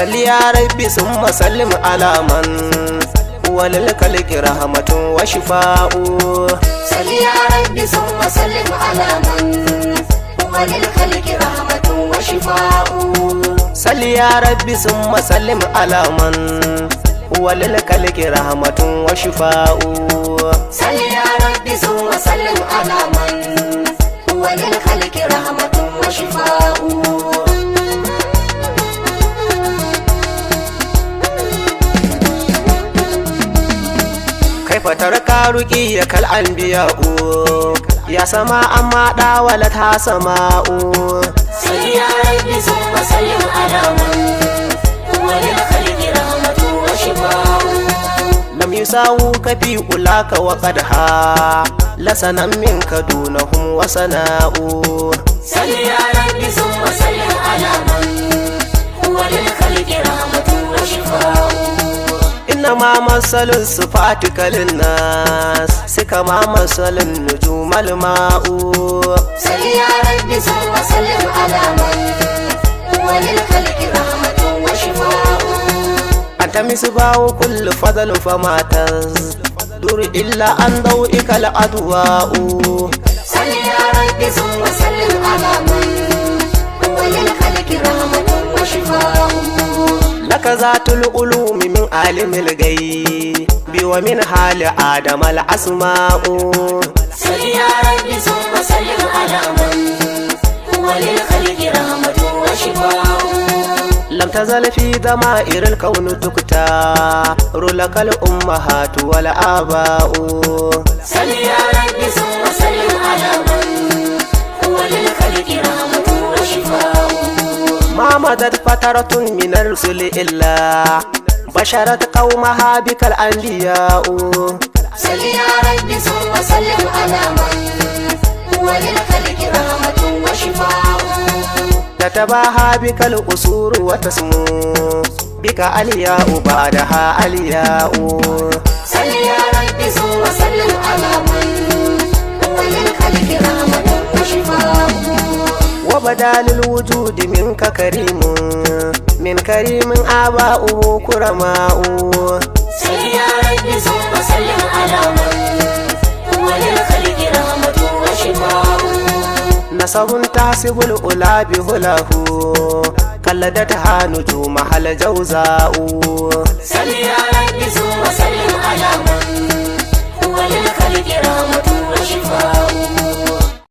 Salli ya rabbi summa sallim ala man walil khalqi rahmatun wa shifa'u. صل يا رب ثم سلم على من هو للخلق رحمة وشفاء. Salli ya rabbi summa sallim ala man walil khalqi rahmatun wa shifa'u. صل يا رب ثم سلم على من هو للخلق رحمة وشفاء. Kaifa tarka ruqiyya kal anbiya'u ya sama amma dawalat ha sama'u. صل يا رب ثم سلم على من هو للخلق رحمة وشفاء. Lam yusawuka fi ulaka wa qadha lasanan minka dunahum wa sana'u. صل يا رب ثم سلم على من هو للخلق رحمة وشفاء. إنما مثل الصفات كالناس كما مثل النجوم الماء. صل يا رب ثم سلم على من هو للخلق رحمة وشفاء. أنت مصباح كل فضل فما تزدر إلا عن ضوئك الأضواء. صل يا رب ثم سلم على من هو للخلق رحمة وشفاء. لك ذات العلوم من عالم الغيب ومن حال آدم الأسماء. صل يا رب ثم سلم على من هو للخلق رحمة وشفاء. لم تزل في ضمائر الكون تكتار لك الأمهات والآباء. صل يا رب ثم سلم على من هو للخلق رحمة وشفاء. ما مضت فترة من الرسل إلا بشرت قومها بك الأنبياء. صل يا رب ثم سلم على من هو للخلق رحمة وشفاء. تتباهى بك الأسور وتسمو بك الياء بعدها الياء. صل يا رب ثم سلم على من هو للخلق رحمة وشفاء. وبدا للوجود منك كريم من كريم آباؤه كرماء. صل يا رب ثم سلم على من هو للخلق رحمة وشفاء. نسب تحسب الأولى بهله قلدتها نجومها الجوزاء. صل يا رب ثم سلم على من